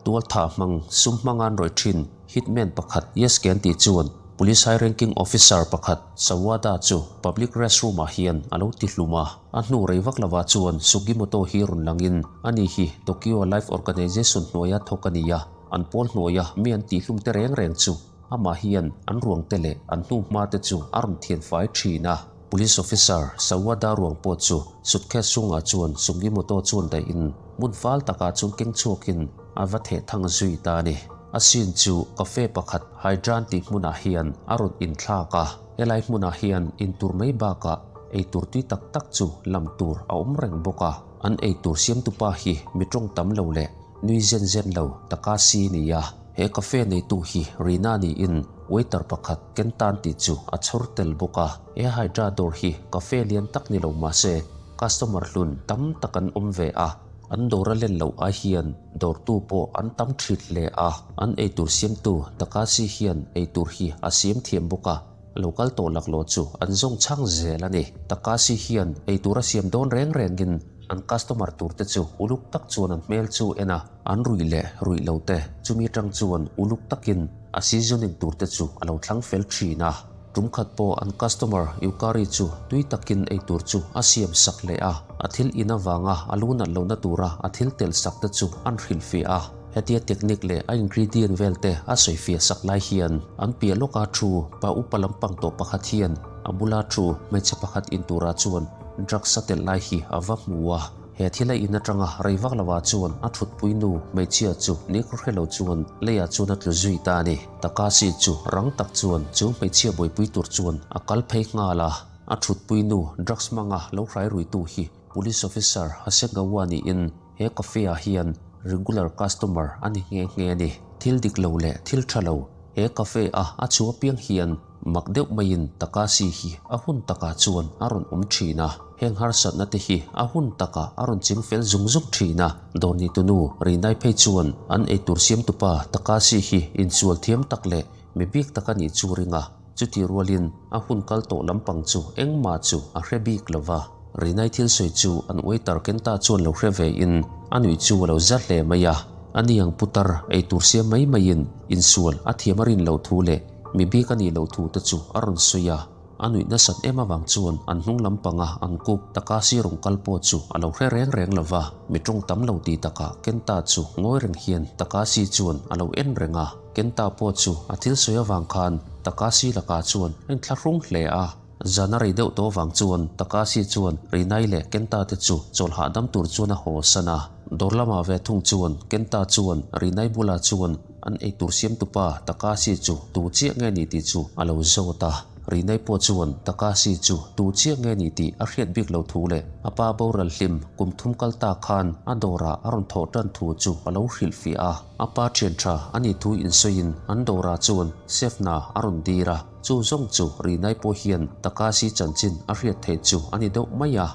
Tualthah hmang sum hmanga an rawih thin hitman pakhat Yeske an tih chuan Police high ranking officer pakhat Sawada chu public restroom ah hian a lo ti hlum a. A hnu rei vak lovah chuan Sugimoto hi rawn langin ani hi Tokyo Life Organization hnuaia thawk a ni a, an pawl hnuaia mi an tihhlum te reng reng chu amah hian an ruang te leh an hnuhma te chu a rawn thian fai thin a. Police officer Sawada ruang pawh chu suitcase chungah chuan Sugimoto chuan daih in hmun fal takah chuan keng chhuakin a va theh thang zui ta a ni. A scene chu cafe pakhat Hydran tih hmunah hian a rawn inthlak a, helai hmunah hian intur mai bakah eitur tui tak tak chu lam tur a awm reng bawk a. An eitur siamtupa hi mi tawng tam lo leh nui zen zen lo Takashi ni a, he cafe neitu hi Rina niin waiter pakhat Kentan tih chu a chhawr tel bawk a. He Hydra dawr hi cafe lian tak ni lo mahse customer hlun tam tak an awm ve a. An dawr a len loh ai hian dawrtu pawh an tam thit hle a, an eitur siamtu Takashi hian eitur hi a siam thiam bawk a, lo kal tawh laklawh chu an zawng chhang zel a ni. Takashi hian eitur a siam dawn reng rengin an customer tur te chu uluk tak chuan an hmel chu en a, an ruih leh ruih lo te chumi atang chuan uluk takin a seasoning tur te chu a lo thlang fel thin a. Tum khat pawh an customer Yukari chu tui takin ei tur chu a siam sak leh a, a thil in avanga a lu nat lohna tura a thil telh sak te chu an hrilhfiah a. Hetia technique leh a ingredient vel te a sawifiah sak lai hian an piah lawka thu pa upa lampang tawh pakhat hian a bula thu hmeichhe pakhat in turah chuan drugs a telh lai hi a va hmu a. He thil a in atanga rei vak lovah chuan a thutpui nu hmeichhia chu nikhaw hre lo chuan leiah chuan a tlu zui ta a ni. Takashi chu rang tak chuan chu hmeichhia buaipui tur chuan a kal phei nghal a. A thutpui nu drugs hmanga lo hrai ruitu hi Police Officer Hasegawa niin he cafe ah hian regular customer a ni nghe nghe a ni. Thil dik lo leh thil tha lo he cafe a a chhuah piang hian Mak deuh maiin Takashi hi a hun takah chuan a rawn awm thin a, heng harsatna te hi a hun takah a rawn ching fel zung zung thin a. Dawrni tunu Rinai phei chuan an eitur siamtupa Takashi hi insual thiam tak leh mi bik tak a nih chu ring a, chuti rualin a hun kal tawh lampang chu engmah chu a hre bik lo va. Rinai thil sawi chu an waiter Kenta chuan lo hre ve in a nuih chu a lo za hle mai a, ani ang putar eitur siam mai maiin insual a thiam a rin loh thu leh Mi bik a nih loh thu te chu a rawn sawi a, a nuih nasat em avang chuan an hnung lampanga an kuk Takashi rawn kal pawh chu a lo hre reng reng lo va, mi tawng tam lo tih takah Kenta chu ngawi reng hian Takashi chuan a lo en reng a, Kenta pawh chu a thil sawi avang khan Takashi lakah chuan a inthlahrung hle a. Zan a rei deuh tawh avang chuan Takashi chuan Rinai leh Kenta te chu chawlh hahdam tur chuan a haw san a. Dawr lamah ve thung chuan Kenta chuan Rinai bulah chuan an eitur siamtupa Takashi chu tu chiah nge ni tih chu a lo zawt a. Rinai pawh chuan Takashi chu tu chiah nge ni tih a hriat bik lo thu leh a pa boral hlim kum thum kal ta khan a dawrah a rawn thawh tan thu chu a lo hrilhfiah a. A pa thian tha a nih thu insawiin an dawrah chuan chef hna a rawn dir a. Chu zawng chu Rinai pawh hian Takashi chanchin a hriat theih chu a ni deuh mai a.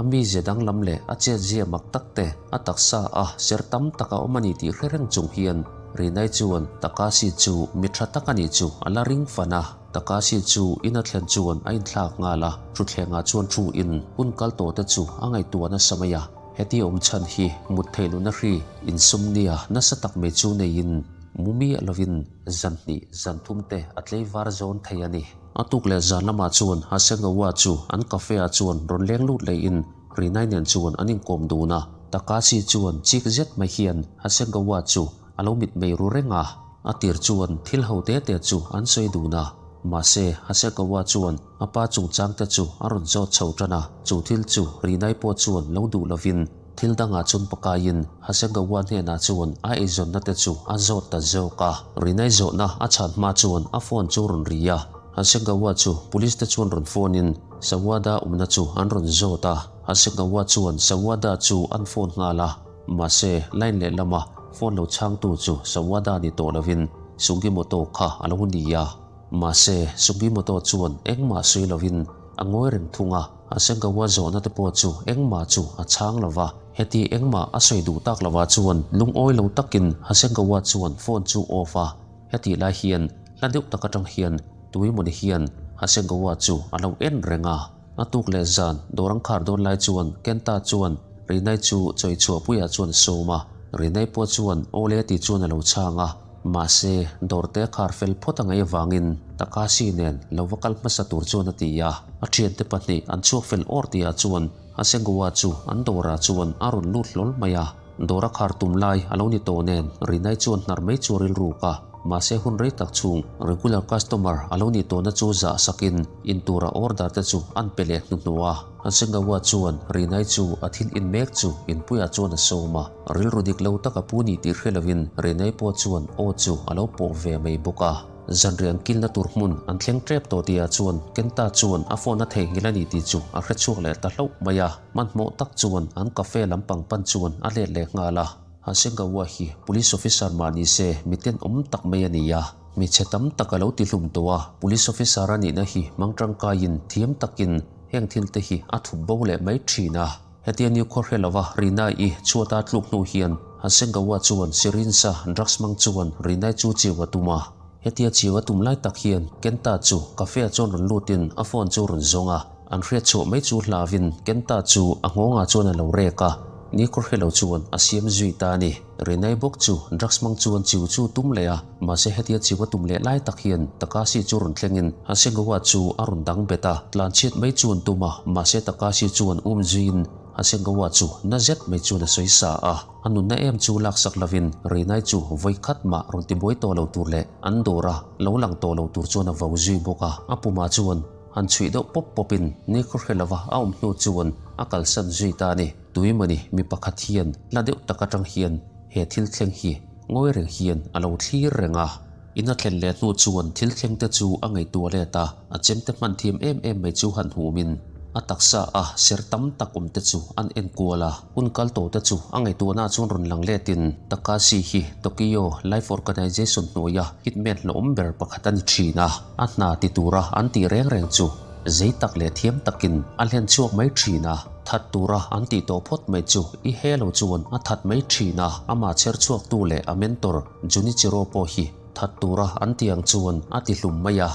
A mizia danglam leh a chetzia mak tak te, a taksa a ser tam tak a awm a ni tih hre reng chung hian Rinai chuan Takashi chu mi tha tak a nih chu a la ring fan a. Takashi chu in a thlen chuan a inthlak nghal a, thutthlengah chuan thu in hun kal tawh te chu a ngaihtuah nasa mai a. Heti awm chhan hi mut theih lohna hri insumnia nasa tak mai chu neiin mu miah lovin Zan hnih, zan thum te a tlei var zawn thei a ni. A tuk leh zan lamah chuan Hasengawa chu an cafe ah chuan rawn leng lut leiin Rinai nen chuan an inkawm dun a. Takashi chuan chik zet mai hian Hasengawa chu a lo mitmei ru reng a. A tir chuan thil ho te te chu an sawi dun a. Mahse, Hasengawa chuan a pa chungchang te chu a rawn zawt chho tan a. Chu thil chu Rinai pawh chuan lo duh lovin Thil dangah chuan pakaiin Hasegawa hnenah chuan a eizawnna te chu a zawt ta zawk a. Rinai zawhna a chhan hma chuan a phone chu rawn ri a. Hasegawa chu police te chuan rawn phone in Sawada awmna chu an rawn zawt a. Hasegawa chuan Sawada chu an phone nghal a. Mahse, line lehlama phone lo chhangtu chu Sawada ni tawh lovin Sugimoto kha a lo ni a. Mahse, Sugimoto chuan engmah sawi lovin a ngawi reng thung a. Hasegawa zawhna te pawh chu engmah chu a chhang lo va, heti engmah a sawi duh tak lovah chuan lungawi lo takin Hasegawa chuan phone chu off a, hetih lai hian hla deuh tak atang hian tuimawni hian Hasegawa chu a lo en reng a. A tuk leh zan dawr an khar dawn lai chuan Kenta chuan Rinai chu chawi chhuahpuiah chuan a sawm a. Rinai pawh chuan aw le tih chuan a lo chhang a, mahse dawr te a khar fel phawt a ngaih avangin Takashi nen lo va kal hmasa tur chuan a ti a. A thiante pahnih an chhuak fel awr tihah chuan Hasegawa chu an dawrah chuan a rawn lut hlawl mai a. Dawr a khar tum lai a lo ni tawh nen Rinai chuan hnar mai chu a rilruk a, mahse hun rei tak chhung regular customer a lo nih tawhna chu zah sakin in tura order te chu an pe leh hnuhnuh a. Hasegawa chuan Rinai chu a thil in mek chu inpuiah chuan a sawm a, rilru dik lo tak a pu ni tih hre lovin Rinai pawh chuan aw chu a lo pawh ve mai bawk a. Zanriah an kilna tur hmun an thleng tep tawh tihah chuan Kenta chuan a phone a theihnghilh a ni tih chu a hre chhuak leh ta hlauh mai a. Hmanhmawh tak chuan an cafe lampang pan chuan a let leh nghal a. Hasegawa hi police officer mah ni se mi tenawm tak mai a ni a. Hmeichhe tam tak a lo ti hlum tawh a, police officer a nihna hi hmang tangkaiin thiam takin heng thil te hi a thup bo leh mai thin a. Hetia New khaw hre lova Rinai-i chhuata tluk hnu hian Hasegawa chuan syringe-a drugs hmang chuan Rinai chu chiu a tum a. Hetia chiu a tum lai tak hian Kenta chu cafe-ah chuan rawn lutin a phone chu rawn zawng a. An hriat chhuah mai chu hlavin Kenta chu a nghawngah chuan a lo rek a, ni khaw hre lo chuan a siam zui ta a ni. Rinai bawk chu drugs hmang chuan chiu chu tum leh a, mahse hetia chiu a tum leh lai tak hian Takashi chu rawn thlengin Hasegawa chu a rawn dang bet a, tlanchhiat mai chu an tum a, mahse Takashi chuan um zuiin Hasegawa chu na zet mai chuan a sawi sa a. A nunna em chu laksak lovin Rinai chu vawi khat mah rawn tibuai tawh lo tur leh an dawra lo lang tawh lo tur chuan a vo zui bawk a, a pumah chuan Han chhuih deuh pawp pawpin nikhaw hre lova a awm hnu chuan a kalsan zui ta a ni. Tuimawni mi pakhat hian hla deuh tak atang hian he thil thleng hi ngawi reng hian a lo thlir reng a. In a thlen leh hnu chuan thil thleng te chu a ngaihtuah let a, a chemte hman thiam em em mai chu han humin a taksa a ser tam tak awm te chu an en kual a. Hun kal tawh te chu a ngaihtuahna chuan rawn lang letin Takashi hi Tokyo Life Organization hnuaia hitman hlawm ber pakhat a ni thin a. A hna ti tura an tih reng reng chu zei tak leh thiam takin a hlen chhuak mai thin a, that tura an tih tawh phawt mai chu i he lo chuan a that mai thin a, amah chher chhuaktu leh a mentor Junichiro pawh hi that tura an tih ang chuan a ti hlum mai a.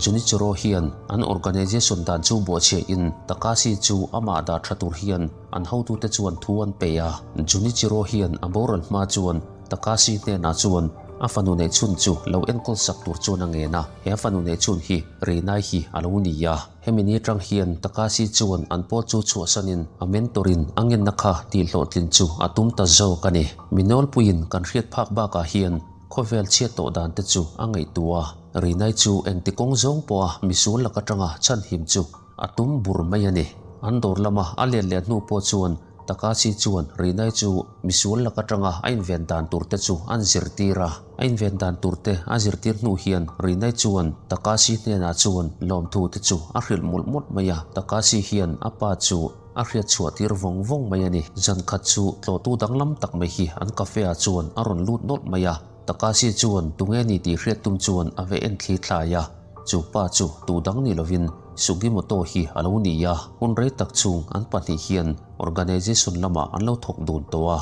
Junichiro hian an organization dan chu bawhchhiahin Takashi chu amah dah tha tur hian an hotute chuan thu an pe a, Junichiro hian a boral hma chuan Takashi hnenah chuan a fanu neih chhun chu lo enkawl sak tur chuan a ngen a, he a fanu neih chhun hi Rinai hi a lo ni a. Hemi ni atang hian Takashi chuan an pawl chu chhuahsanin a mentor-in a ngenna kha tihhlawhtlin chu a tum ta zawk a ni. Mi nawlpuiin kan hriat phak bakah hian khawvel chhiat tawh dan te chu a ngaihtuah a, Rinai chu engti kawng zawng pawha misual lak atanga chhanhim chu a tum bur mai a ni. An dawr lama a let leh hnu pawh chuan Takashi chuan Rinai chu misual lak atanga a inven dan tur te chu an zirtir a. A inven dan tur te a zirtir hnu hian Rinai chuan Takashi hnenah chuan lawmthu te chu a hrilh mawlh mawlh mai a. Takashi hian a pa chu a hriat chhuah tir vawng vawng mai a ni. Zan khat chu tlawhtu danglam tak mai hi an cafe ah chuan a rawn lut nawlh mai a. Takashi chuan tunge ni tih hriat tum chuan a ve en thli thlai a. Chu pa chu tu dang ni lovin Sugimoto hi a lo ni a, hun rei tak chhung an pahnih hian organization lamah an lo thawk dun tawh a.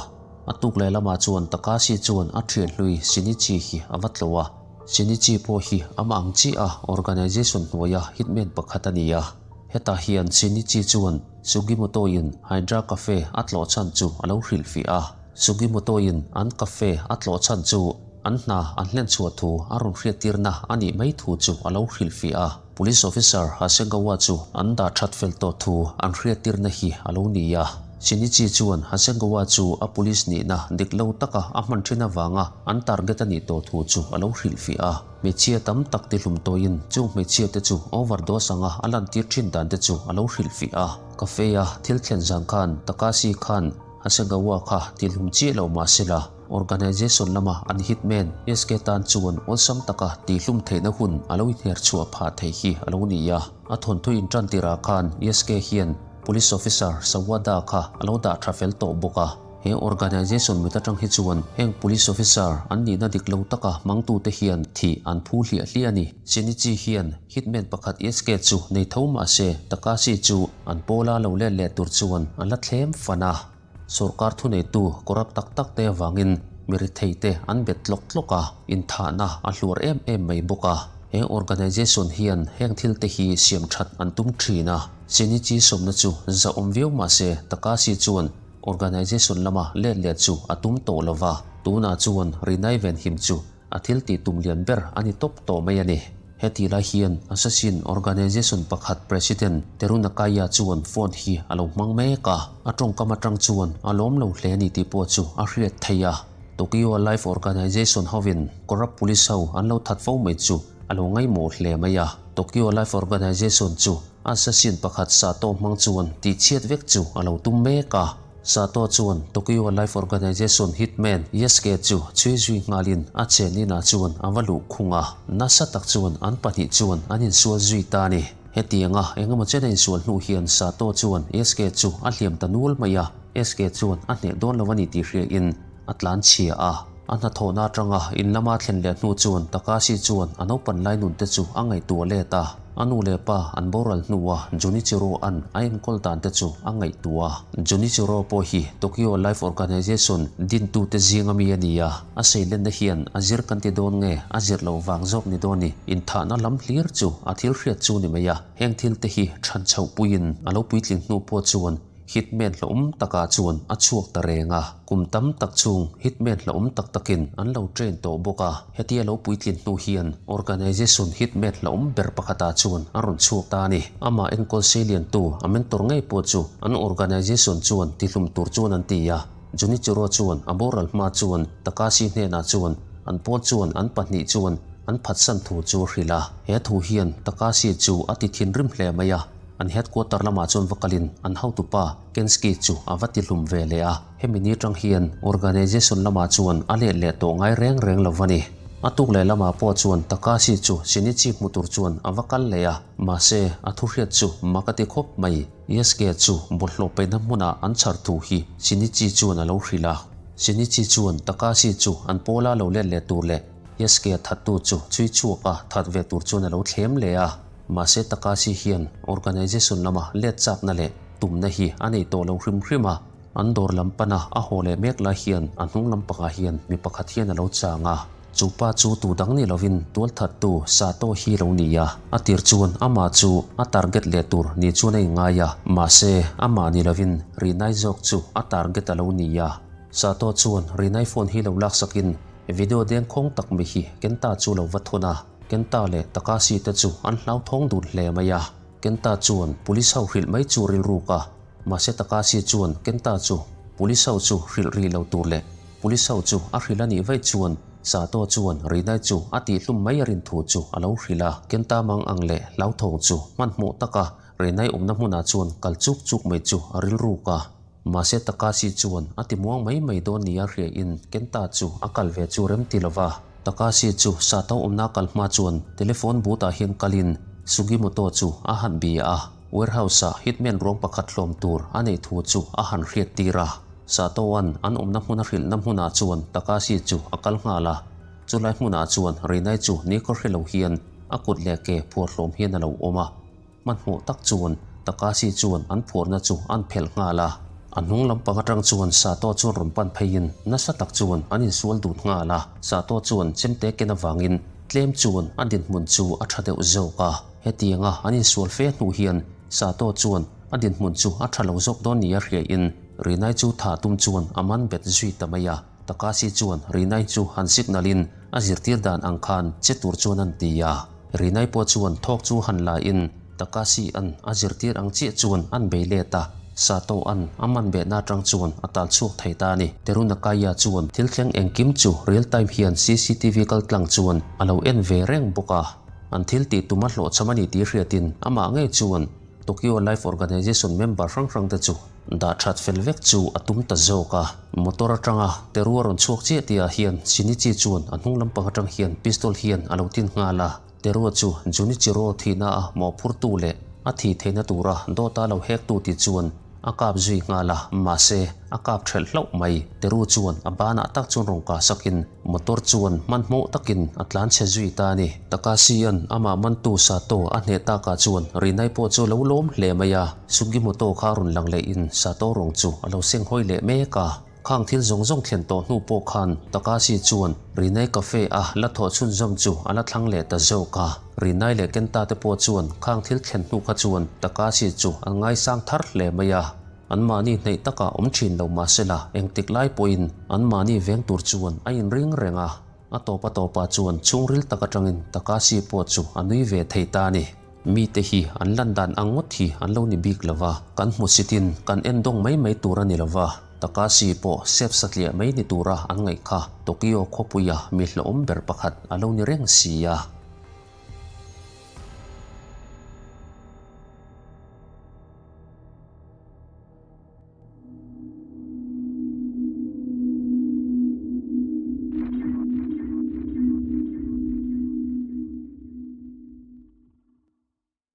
A tuk leh lamah chuan Takashi chuan a thian hlui Shinichi hi a va tlawh a. Shinichi pawh hi amah ang chiah a organization hnuaia hitman pakhat a ni a. Hetah hian Shinichi chuan Sugimoto-in Hydra Cafe a tlawh chhan chu a lo hrilhfiah a. Sugimoto-in an cafe a tlawh chhan chu An hna an hlen chhuah thu a rawn hriattirna a nih mai thu chu a lo hrilhfiah a. Police officer Hasegawa chu an dah that fel tawh thu an hriattirna hi a lo ni a. Shinichi chuan Hasegawa chu a police nihna dik lo taka a hman thin avanga an target a nih tawh thu chu a lo hrilhfiah a. Hmeichhia tam tak tihlum tawhin chung hmeichhia te chu overdose anga a lantir thin dan te chu a lo hrilhfiah a. Cafe-a thil thlen zan khan Takashi khan Hasegawa kha tihlum chiah lo mah sela, Organization lama an hitman SK tan chuan awlsam taka tihhlum theihna hun a lo inher chhuah phah theih hi a lo ni a. A thawnthu intan tirah khan SK hian Police Officer Sawada kha a lo dah tha fel tawh bawk a. He organization mit atang hi chuan heng Police Officer an nihna dik lo taka hmangtute hian thih an phu hliah hliah a ni. Shinichi hian hitman pakhat SK chu nei tho mah se Takashi chu an pawla lo let leh tur chuan a la thlem fan a. Sorkar thuneitu corrupt tak tak te avangin mi rethei te an bet tlawk tlawk a, inthahna a hluar em em mai bawk a. He organization hian heng thil te hi siam that an tum thin a. Shinichi sawmna chu zahawm viau mah se Takashi chuan. Organization lama let leh chu a tum tawh lo va, tunah chuan Rinai venhim chu a thil tih tum lian ber a ni tawp tawh mai a ni. Heti lai hian Assassin Organization pakhat President Teru Nakaya chuan phone hi a lo hmang mek a, a tawngkam atang chuan a lawm lo hle a ni tih pawh chu a hriat theih a. Tokyo Life Organization hovin corrupt police ho an lo that fo mai chu a lo ngaihmawh hle mai a. Tokyo Life Organization chu Assassin pakhat Sato hmang chuan tihchhiat vek chu a lo tum mek a. Sato chuan Tokyo Life Organization hitman Yasuke chu chhui zui nghalin a chen inah chuan a va luh khung a. Nasa tak chuan an pahnih chuan an insual zui ta a ni. Hetianga engemaw chen a insual hnu hian Sato chuan Yasuke chu a hliam ta nual mai a. Yasuke chuan a hneh dawn lo a ni tih hriain a tlan chhia a. A hnathawhna atanga in lama thlen leh hnu chuan Takashi chuan a naupan lai nun te chu a ngaihtuah let a. A nu leh pa an boral hnua Junichiro an a enkawl dan te chu a ngaihtuah a. Junichiro pawh hi Tokyo Life Organization dintute zinga mi a ni a, a seilenna hian a zir kan ti dawn nge a zir loh vang zawk ni dawn ni? Inthahna lam hlir chu a thil hriat chu ni mai a, heng thil te hi chhan chhoh puiin a lo puitling hnu pawh chuan Hitman hlauhawm takah chuan a chhuak ta reng a, kum tam tak chhung Hitman hlauhawm tak takin an lo train tawh bawk a, hetia lo puitlin hnu hian Organization Hitman hlauhawm ber pakhatah chuan a rawn chhuak ta a ni. Amah enkawl seiliantu a mentor ngei pawh chu an organization chuan tihlum tur chuan an ti a, Junichiro chuan a boral hma chuan Takashi hnenah chuan an pawl chuan an pahnih chuan an phatsan thu chu a hrilh a, he thu hian Takashi chu a ti thinrim hle mai a. An headquarter lamah chuan va kalin an hotupa Kenski chu a va tihlum ve leh a, hemi ni atang hian organization lamah chuan a let leh tawh ngai reng reng lo a ni. A tuk leh lamah pawh chuan Takashi chu Shinichi hmu tur chuan a va kal leh a, mahse a thu hriat chu mak a ti khawp mai. Yasuke chu bawlhhlawh peihna hmunah an chhar thu hi Shinichi chuan a lo hrilh a. Shinichi chuan Takashi chu an pawla lo let leh tur leh Yasuke thattu chu chhui chhuak a that ve tur chuan a lo thlem leh a. Mahse Takashi hian organization lama let chakna leh tumna hi a nei tawh lo hrim hrim a, an dawr lam pana a haw leh mek lai hian a hnung lam pangah hian mi pakhat hian a lo chang a. Chu pa chu tu dang ni lovin tualthattu Sato hi lo ni a, a tir chuan amah chu a target leh tur ni chuan a inngai a, mahse amah ni lovin Rinai zawk chu a target a lo ni a. Sato chuan Rinai phone hi lo laksakin video dengkhawng tak mai hi Kenta chu lo va thawn a. Kenta leh Takashi te chu an hlauthawng dun hle mai a, Kenta chuan police ho hrilh mai chu rilruk a, mahse Takashi chuan Kenta chu police ho chu hrilh rih lo tur leh police ho chu a hrilh a nih vaih chuan Sato chuan Rinai chu a tihhlum mai a rin thu chu a lo hrilh a. Kenta mang ang leh hlauthawng chu hmanhmawh taka Rinai awmna hmunah chuan kal chuk chuk mai chu a rilruk a. Mahse Takashi chuan a ti muang mai mai dawn nia hria in Kenta chu a kal ve chu rem ti lova. Takashi chu Sato awmna kal hma chuan telephone booth ah hian kal in Sugimoto chu a han bia a, warehouse ah hitman ruang pakhat hlawm tur a neih thu chu a han hriat tir a. Sato an an awmna hmun a hrilhna hmunah chuan Takashi chu a kal nghal a, chulai hmunah chuan Rinai chu nikhaw hre lo hian a kut leh ke phuar hlawm hian a lo awm a. Hmanhmawh tak chuan Takashi chuan an phuarna chu an phelh nghal a. A hnung lampang atang chuan Sato chuan rawn pan pheiin nasa tak chuan an insual dun nghal a. Sato chuan chemte ken avangin tlem chuan a dinhmun chu a tha deuh zawk a. Hetianga an insual fe hnu hian Sato chuan a dinhmun chu a tha lo zawk dawn nia hriain Rinai chu tha tum chuan a man bet zui ta mai a. Takashi chuan Rinai chu han signal in a zirtir dan ang khan che tur chuan an ti a. Rinai pawh chuan thawk chu han la in Takashi an a zirtir ang chiah chuan an bei let a, Sato an a man behna atang chuan a tal chhuak thei ta a ni. Terunakaya chuan thil thleng engkim chu real time hian cctv kal tlang chuan a lo en ve reng bawk a. An thil tih tum a hlawhchham a ni tih hriatin amah ngei chuan Tokyo Life Organization member hrang hrang te chu dah that fel vek chu a tum ta zawk a. Motor atanga Teru a rawn chhuak chiah tihah hian Shinichi chuan a hnung lampang atang hian pistol hian a lo tin nghal a. Teru chu Junichiro thihna a mawhphurtu leh a thih theihna tura dawta lo hektu tih chuan A kap zui nghal a, mahse, a kap ṭhelh hlauh mai. Teru chuan a banah tak chuan rawn kah sakin motor chuan hmanhmawh takin a tlan chhe zui ta a ni. Takashi-a'n amah mantu Sato a hneh takah chuan Rinai pawh chu a lo lawm hle mai a, Sugimoto kha rawn lang lehin Sato rawng chu a lo senghawi leh mek a. Khang thil zawng zawng thlen tawh hnu pawh khan Takashi chuan Rinai Cafe a la thawh chhunzawm chu a la thlang leh ta zawk a. Rinai leh Kenta te pawh chuan khang thil thlen hnu kha chuan Takashi chu an ngaisang thar hle mai a. Anmahni hnaih takah awm thin lo mah sela engtik lai pawhin anmahni veng tur chuan a inring reng a. A tawp a tawpah chuan chhungril tak atangin Takashi pawh chu a nui ve thei ta a ni. Mite hi an lan dan ang ngawt hi an lo ni bik lo va, kan hmusitin kan en dawng mai mai tur a ni lo va, Takashi pawh sep satliah mai ni tura an ngaih kha Tokyo khawpuia mi hlawhawm ber pakhat a lo ni reng si a.